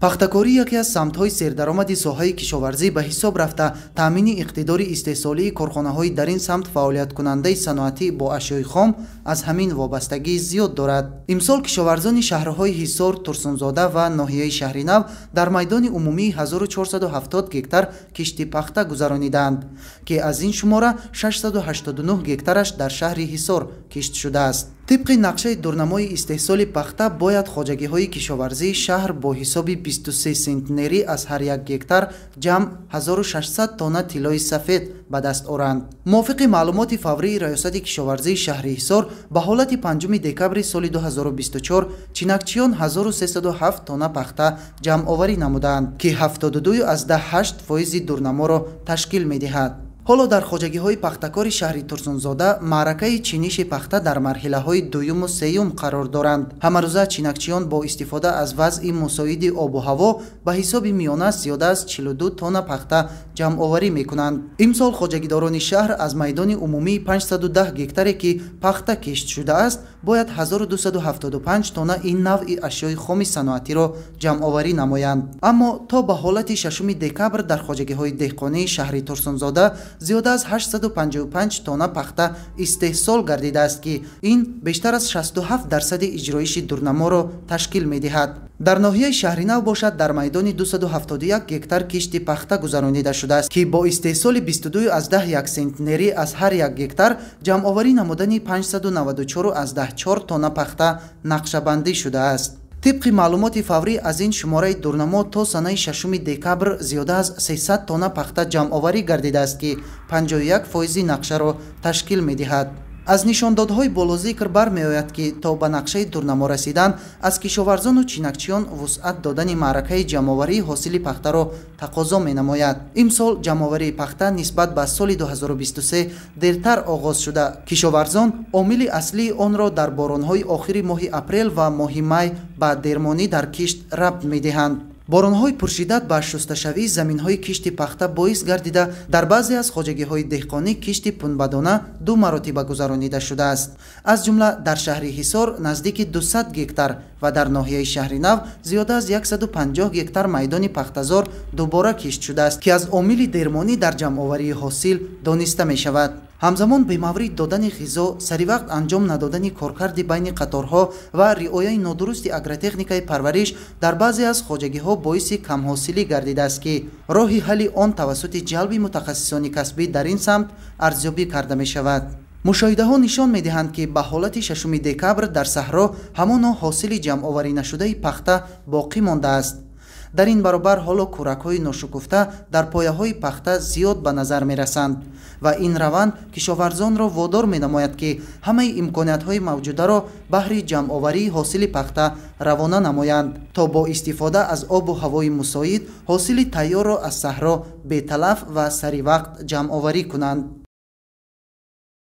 Пахтакорӣ яке аз самтҳои сердаромади соҳаи кишоварзӣ ба ҳисоб рафта, таъмини иқтидори истеҳсолии корхонаҳои дар ин самт фаъолияткунандаи саноатӣ бо ашёи хом аз ҳамин вобастагӣ зиёд дорад. Имсол кишоварзони шаҳрҳои Ҳисор, Турсунзода ва ноҳияи Шаҳринав дар майдони умумии 1470 гектар кишти пахта гузаронидаанд, ки аз ин шумора 689 гектараш дар шаҳри Ҳисор кишт шудааст. Тибқи нақшаи дурнамои истеҳсоли пахта бояд хоҷагиҳои кишоварзии шаҳр бо ҳисоби 23 сентнерӣ аз ҳар як гектар ҷамъ 1600 тонна тиллои сафед ба даст оранд. Мувофиқи маълумоти фаврии Раёсати кишоварзии шаҳри Ҳисор, ба ҳолати 5 декабри соли 2024 чинакчиён 1307 тонна пахта ҷамъоварӣ намуданд, ки 72,8% дурнаморо ташкил медиҳад. Ҳоло дар хоҷагиҳои пахтакори шаҳри Турсунзода маъракаи чиниши пахта дар марҳилаҳои дуюму сеюм қарор доранд. Ҳамарӯза чинакчиён бо истифода аз вазъи мусоиди обу ҳаво ба ҳисоби миёна зиёда аз 42 тонна пахта ҷамъоварӣ мекунанд. Имсол хоҷагидорони шаҳр аз майдони умумии 510 гектаре, ки пахта кишт шудааст, бояд 1275 тонна ин навъи ашёи хоми саноатиро ҷамъоварӣ намоянд. Аммо то ба ҳолати 6 декабр дар хоҷагиҳои деҳқонии шаҳри Турсунзода зиёда аз 855 тонна пахта истеҳсол гардидааст, ки ин бештар аз 67% иҷроиши дурнаморо ташкил медиҳад. Дар ноҳияи Шаҳринав бошад, дар майдони 271 гектар кишти пахта гузаронида шудааст, ки бо истеҳсоли 22,1 сентнерӣ аз ҳар як гектар ҷамъоварӣ намудани 594,4 тонна пахта нақшабандӣ шудааст. Тибқи маълумоти фаврӣ аз ин шумораи дурнамо то санаи 6 декабр зиёда аз 300 тонна пахта ҷамъоварӣ гардидааст, ки 51% нақшаро ташкил медиҳад. Аз нишондодҳои болозикр бармеояд, ки то ба нақшаи дурнамо расидан аз кишоварзону чинакчиён вусъат додани маъракаи ҷамъоварии ҳосили пахтаро тақозо менамояд. Имсол ҷамъоварии пахта нисбат ба соли 2023 дертар оғоз шуда, кишоварзон омили аслии онро дар боронҳои охири моҳи апрел ва моҳи май ба дермонӣ дар кишт рабт медиҳанд. Боронҳои пуршиддат ба шусташавии заминҳои кишти пахта боис гардида, дар баъзе аз хоҷагиҳои деҳқонӣ кишти пунбадона ду маротиба гузаронида шудааст. Аз ҷумла дар шаҳри Ҳисор наздики 200 гектар ва дар ноҳияи Шаҳринав зиёда аз 150 гектар майдони пахтазор дубора кишт шудааст, ки аз омили дермонӣ дар ҷамъоварии ҳосил дониста мешавад. Ҳамзамон бемаврид додани ғизо, саривақт анҷом надодани коркарди байни қаторҳо ва риояи нодурусти агротехникаи парвариш дар баъзе аз хоҷагиҳо боиси камҳосилӣ гардидааст, ки роҳи ҳалли он тавассути ҷалби мутахассисони касбӣ дар ин самт арзёбӣ карда мешавад. Мушоҳидаҳо нишон медиҳанд, ки ба ҳолати 6 декабр дар саҳро ҳамоно ҳосили ҷамъоварӣ нашудаи пахта боқӣ мондааст. Дар ин баробар ҳоло кӯракҳои ношукуфта дар пояҳои пахта зиёд ба назар мерасанд ва ин раванд кишоварзонро водор менамояд, ки ҳамаи имкониятҳои мавҷударо баҳри ҷамъоварии ҳосили пахта равона намоянд, то бо истифода аз обу ҳавои мусоид ҳосили тайёрро аз саҳро беталаф ва саривақт ҷамъоварӣ кунанд.